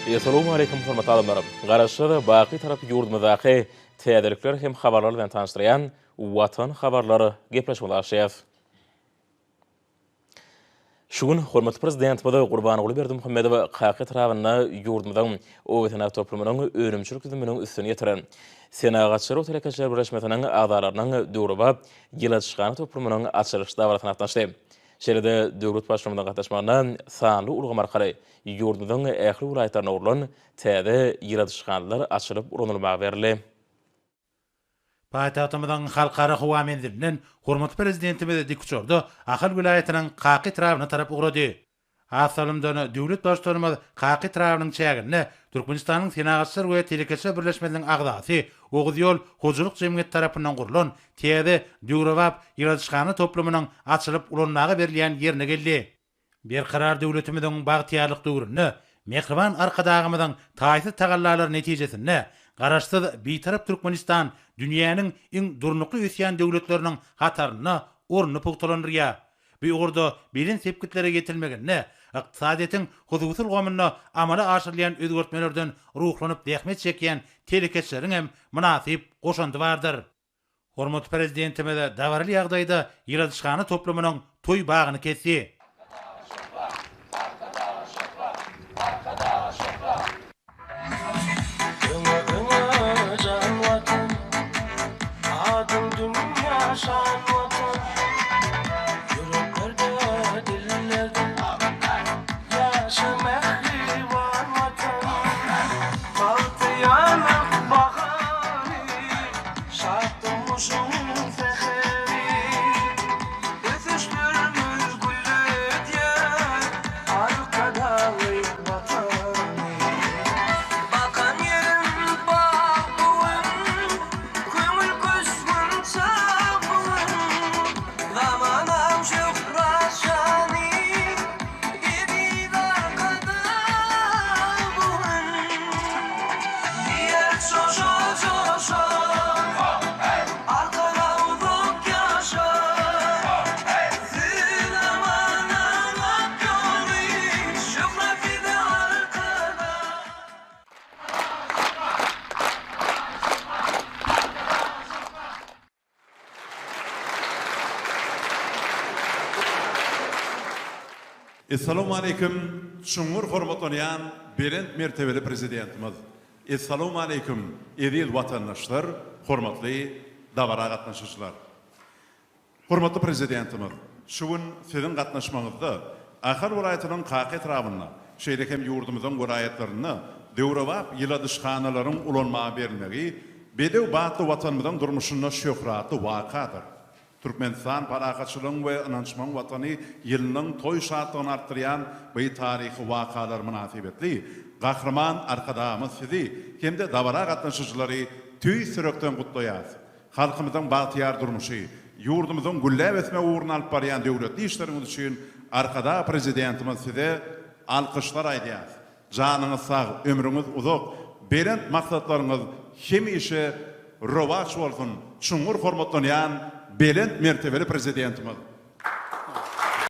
Essalawmaleýkim hormatly adamlar! Garaşsyz, baky Tarap ýurdumyzdaky täzelikler hem habarlar bilen tanyşdyrýan Watan habarlar gepleşigimize başlaýarys. Şu gün hormatly Prezidentimiz Gurbanguly Berdimuhamedow Kaka etrabynda ýurdumyzyň obasenagat toplumynyň önümçilik düzüminiň üstüni ýetiren Senagatçylar we telekeçiler birleşmesiniň agzalarynyň döwrebap ýyladyşhana toplumynyň açylyş dabarasyna gatnaşdy. Şeýle-de döwlet Baştutanymyzyň gatnaşmagynda sanly ulgam arkaly ýurdumyzyň ähli welaýatlarynda gurlan täze ýyladyşhanalar açylyp ulanylmaga berildi. Paýtagtymyzyň Halkara howa menzilinden hormatly Prezidentimiz dikuçarda Ahal welaýatynyň Kaka etrabyna tarap ugrady. Az salymdan döwlet Baştutanymyz Kaka etrabynyň çäginde Türkmenistanyň Senagatçylar we telekeçiler birleşmesiniň agzasy Oguzýol hojalyk jemgyýeti tarapyndan gurlan täze döwrebap ýyladyşhana toplumynyň açylyp ulanmaga berilýän ýerine geldi. Berkarar döwletimiziň bagtyýarlyk döwründe mähriban Arkadagymyzyň taýsyz tagallalary netijesinde Garaşsyz, Bitarap Türkmenistan dünýäniň iň durnukly ösýän döwletleriniň hatarynda ornuny pugtalandyrýar. Bu ugurda belent sepgitlere ýetilmeginde ykdysadyýetiň hususy ulgamynda amala aşyrylýan özgertmelerden ruhlanyp zähmet çekýän telekeçileriň hem mynasyp goşandy bardyr. Hormatly Prezidentimiz dabaraly ýagdaýda ýyladyşhana toplumynyň toý bagyny kesdi. Öňe öňe jan Watan, adyň dünýä şan Watan, ýüreklerde dillerde ýaşa mähriban Watan, bagtyýarlyk bahary. Şat durmuşyň säheri, Ösüşlerimiz gülledýär Arkadagly Watany. Bakan ýerim bag bu gün, Köňül köşgüm çag bu gün, Zamanam şöhrat şany, Eziz Arkadag bu gün. Diýer joşa-joşa, Arkadag uzak ýaşa. Zamanaň ak ýoly, Şöhrat size Arkadag. Essalawmaleýkim çuňňur hormatlanýan belent mertebeli Prezidentimiz! Essalawmaleýkim eziz watandaşlar, hormatly dabara gatnaşyjylar! Hormatly Prezidentimiz, şu gün Siziň gatnaşmagyňyzda Ahal welaýatynyň Kaka etrabynda, şeýle hem ýurdumyzyň welaýatlarynda döwrebap ýyladyşhanalaryň ulanmaga berilmegi bedew batly Watanymyzyň durmuşynda şöhratly wakadyr. Türkmenistan parahatçylygyň we ynanyşmagyň Watany ýylynyň toý şatlygyny artdyrýan bu taryhy wakalar mynasybetli Gahryman Arkadagymyz Sizi hem-de dabara gatnaşyjylary tüýs ýürekden gutlaýarys. Halkymyzyň bagtyýar durmuşy, ýurdumyzyň gülläp ösmegi ugrunda alyp barýan döwletli işleriňiz üçin Arkadag Prezidentimiz Size alkyşlar aýdýarys. Janyňyz sag, ömrüňiz uzak, belent maksatlaryňyz hemişe rowaç bolsun, çuňňur hormatlanýan belent mertebeli Prezidentimiz!